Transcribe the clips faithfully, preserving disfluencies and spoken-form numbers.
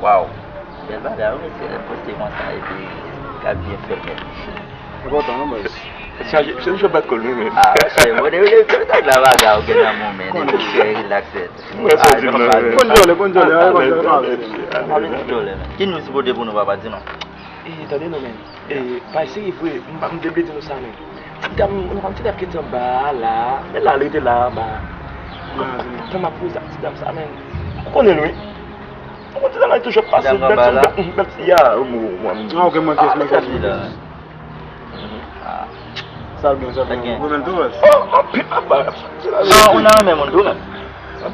Waw, bèl bagay wi mesye, lè poste konsa epi k ap byen fèt. Enpòtan non baz. Chaje, se nou fè bat kòl nou menm. Ah, se mwen de de de la bagay ou gen nan mwen men, depi se relax. Konn jole, konn jole, konn jole. Mwen menm jole men. Ki news ou pote pou nou papa di non? E tande non men. E pa eseye vre, m pa m te vle di nou sa men. Ti dam, nou pa m ti dam ki te anba a la. Men la, li te la anba. Tan m ap poze ak ti dam sa men. Ou konnen l wi. Ou konnen ti dam la toujou ap pase bèl ti bèl ti ya. Ah ok, mwen kes, mwen kes. Sa l gen, sa l gen. Ou renmen l tou baz? Oh, anpil anba. Sa ou nan renmen moun tou men. Ou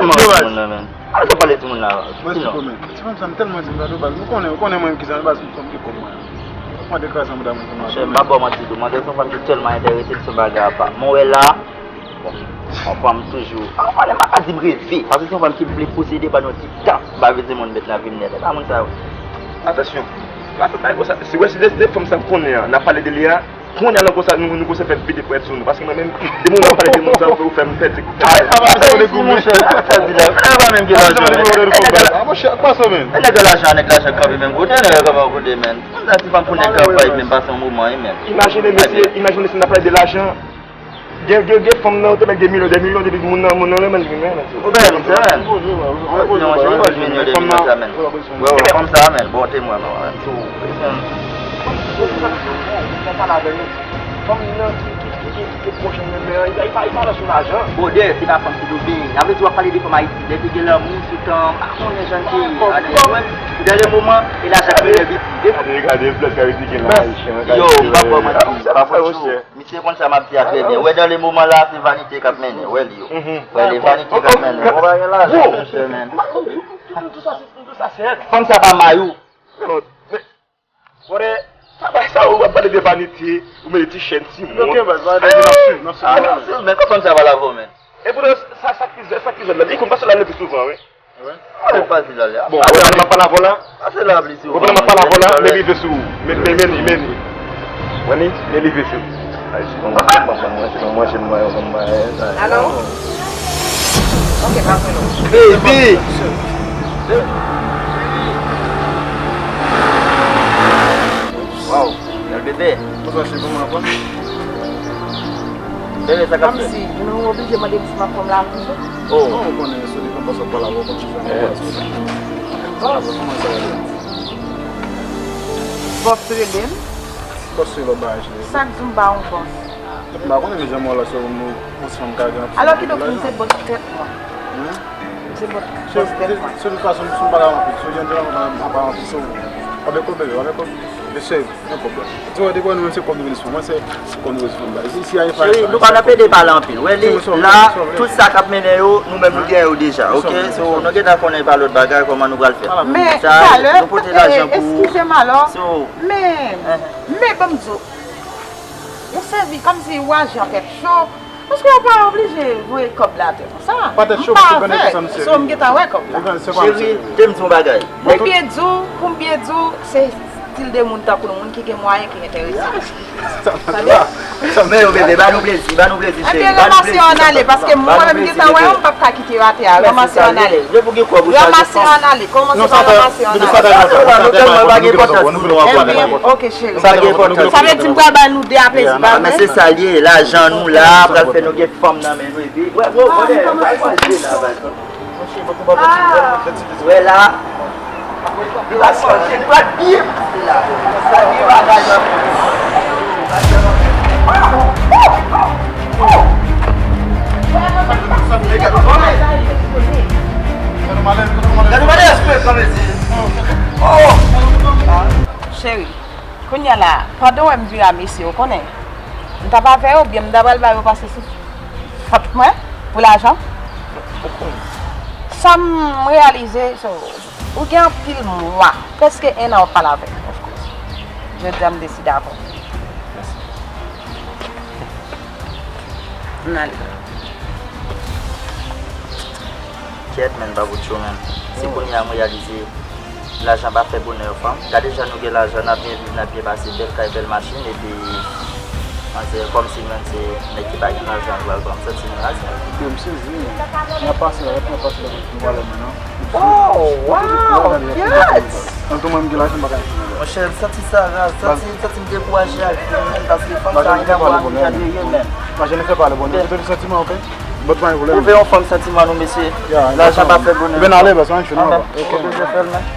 renmen moun nan men. Ala sa pale timoun la. Mwen se kòmè. Ti fanm sa m tèlman di m sa tou baz. Ou konnen, ou konnen mwen menm kisa baz m fanm ki kòm mwen. Mwen te kraze anba moun sa. Monchè, m pa ba w manti tou. Manzè se yon fanm ki tèlman enterese l sou bagay apa. Mwen wè la, bon, yon fanm toujou. An pa m pa ka di m reve. Paske se yon fanm ki vle posede pandan yon ti tan. M pa vle di moun met nan vi m nèt. E pa moun sa yo. Atansyon. Pa fè bagay konsa. Si wè si de fanm sa m konnen an, n ap pale de li a, kounye a la konsa nou nou konsa fè vide pwèt sou nou. Paske mwen menm, depi w pale de moun sa ou fè m pèdi. Ay, monchè, sa di la. E pa menm gen lajan men. Ah monchè, pase men. E nèg lajan, nèg lajan kanpe menm kote, nèg kanpe kote men. Moun sa ti fanm pou nèg kanpe menm pase yon moman wi men. Imajine mesye, imajine si n ap pale de lajan. Gen gen gen fanm nan yo te mèt gen milyon de milyon depi moun nan moun nan renmen l renmen men. Ou bèl monchè men. Monchè, ou jwenn yo de milyon sa men. Wè wè fanm sa men, bon te mwen non men. Sou. Fanm nan ki ki ki ki ki pwòch renmen an, li pa li pa nan sou lajan. Bwodè, se pa fanm ki dwe peye. Sa vle di w ap pale de fanm Ayiti. Lè te gen lanmou sou tan, m pa konnen jan l te ye. Gade, mwen, dan le moman, e lajan ki fè vit. Gade gade flèt ka kritike nan Ayisyen. Yo, m pa ba w manti, m pa fouti w. Misye konn sa m ap di a trè byen. Wè dan le moman la, se vanite k ap mennen, wè li yo. Wè li vanite k ap mennen. Ou pa gen lajan, mesye men. Fanm sa pa may ou. Bwodè, sa bay sa ou ap pale de vanite, ou mete ti chèn ti mont. Ok baz, baz, n ap swiv, n ap swiv. Men kòman sa pale avè w men? Epoutan sa sa ki zè sa ki zè la li konn pase la le pi souvan wi. Ou pa di la lè. Bon, ou konprann m ap pale avè w la? Pase la pli Ou konprann m ap pale avè w la? Men rive sou ou. Men men men men. Wè li? Men rive sou ou. Ay si nou manje manje manje manje manje. Alo? Ok, pa vre non. Baby. Wow, bèl bebe. Konsa se kòman ap pase? Bebe, sa k ap fèt? Kòmsi nou oblije mande ti makòm la toujou. Oh. Non, ou konnen sou li konn pase pale avè w konn chita nan pale sou sa. Kòman sa ye? Bòs rele m. Bòs se lòt bagay cheri. Sa k di m ba yon bòs? M pa konnen mezanmi la se yon yon ti fanm ka gen anpil. Alò kidonk m se bòs tèt mwen. M se bòs bòs tèt mwen. Se tout fason si w pa ka anpil, si w gen de lanmou pa anpil, se w. Avèk kòb bebe, avèk kòb. Mesye, yon kòb la. Ti wè depi nou menm se kòb nou vin sou mwen, se kòb nou vin sou mwen. Si si a Cheri, nou pa nan pede pale anpil. Wè li la, tout sa k ap mennen yo, nou menm nou gen yo deja, ok? So, nou gentan konnen pa lòt bagay kòman nou pral fè. Men Sa, talè, nou pote lajan pou ou. Eskize m alò. So, Men, men ban m di w, ou sèvi kòmsi ou aji an tèt cho. Paske w pa oblije voye kòb la atè konsa. Pa tèt cho, M pa pou konnen avèk. Sa m sèvi. So, m gentan wè kòb la. Ou konnen se pa m Cheri, sèvi. Te m di yon bagay. Pou m byen di w, pou m byen di w, se stil de moun tankou nou, moun ki gen mwayen, ki enterese. Men yo bebe, ba nou plezi, ba nou plezi cheri. Ebyen, ranmase yo ann ale, paske mwen menm m gentan wè yo, m p ap ka kite yo atè a. Ranmase yo ann ale. Yo pou gen kòb ou chaje Ranmase yo fanm. Ann ale. Kòman se Non, pa sa ta, ranmase yo ann nou ale? sa ta, Sa la, nou tèlman pa gen enpòtans pou nou. Ebyen, ok, cheri. Sa gen enpòtans. Sa vle di m pral ba nou de a plezi, pa Men vre? Se sa l ye, lajan nou la, pral fè nou gen fanm nan men nou epi. Wè, wè, wè, wè, wè, wè, wè, wè, wè, wè, wè, wè, wè, la. Li pral manje, li pral byen pase la. Sa gen bagay nan men. Gade mwen espre kòm esi. Oh! Cheri, kounye a la, pandan w wè m vire a mesye, ou konnen, m t ap avè yo, byen m ta pral ba yo pase sou kont mwen pou lajan. Sa m reyalize, so, ou gen anpil mwa, prèske en an w ap pale avè m, of course. Jodi a m deside avè w. M ale. Kyèt, men, pa bout cho, men. Se kounye a m reyalize. Lajan pa fè bonè fanm. Gade jan nou gen lajan, n ap byen viv, n ap byen pase, bèl kay, bèl machin, epi manzè kòmsi menm se nèg ki pa gen lajan, l pral pran m santi m raze. Yo, m sezi, men. N ap pase la, n ap pase la, nou pale men non. Oh, wow, yes! An tou mwen m gen lajan m pa ka. Monchè, m santi sa raz, santi, santi m dekouraje ak fi, men, paske fanm sa gen yon anvi jan de ye, men. Mwen jen fè pale bon, nou tout santiman, ok? But pa gen pwoblèm. Twouve yon fanm santiman nou, mesye. Lajan pa fè bonè. Ben ale, bas, mwen chou, non? Ok, je fè l, men.